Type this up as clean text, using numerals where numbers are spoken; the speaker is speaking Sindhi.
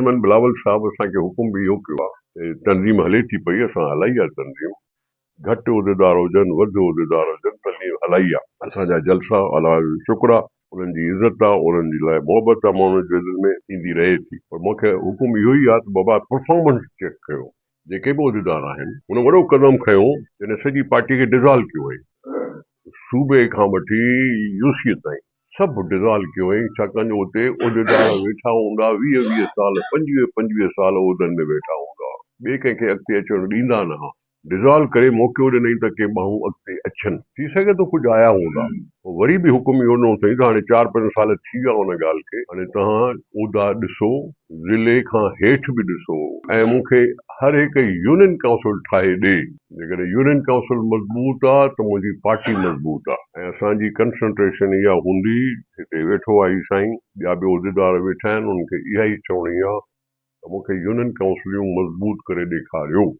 چيئرمين بلاول صاحب اسان کي حڪم به اهو ڪيو آهي ته تنظيم هلي ٿي پئي، اسان هلائي آهي تنظيم، گهٽ عهديدار هجن وڌ عهديدار هجن تنظيم هلائي آهي. اسان جا جلسا الله جو شڪر آهي انهن جي عزت آهي انهن جي لاء محبت آهي ماڻهن جي دل ۾ ٿيندي رهي ٿي پر مون کي حڪم اهو ئي آهي ته بابا پرفارمنس چيڪ ڪيو جيڪي به عهديدار آهن هن وڏو قدم کنيو جنهن سڄي پارٽي کي ڊزالو ڪيو وئي صوبي کان وٺي يو سي تائين سڀ ڊزالو ڪيو وئي ڇاڪاڻ جو اتي عهديدار ويٺا هوندا 20 20 سال 25 25 سال عهدن ۾ ويٺا هوندا ٻئي ڪنهن کي اڳتي اچڻ ڏيندا نه ها. ڊزالو ڪري موقعو ڏنائين ته ڪي ماڻهو اڳتي اچن. ٿي سگهي ٿو ڪجهه آيا هوندا. پوء وري به حڪم اهو ڏنو اٿئي ته هاڻي چار پنج سال ٿي ويا ان ڳالهه کي هاڻي توهان عهدا ڏسو ضلعي کان هيٺ به ڏسو ۽ مون کي هر هڪ يونين ڪائونسل ٺاهي ڏي. جيڪڏهن يونين ڪائونسل مضبوط آ ته منهنجي پارٽي مضبوط آ ۽ اسان جي ڪنسنٽريشن اها هوندي، هتي ويٺو آهي سائين، ٻيا به عهديدار ويٺا آهن، انهن کي اها ئي چوڻي آ ته مون کي يونين ڪائونسليون مضبوط ڪري ڏيکاريو.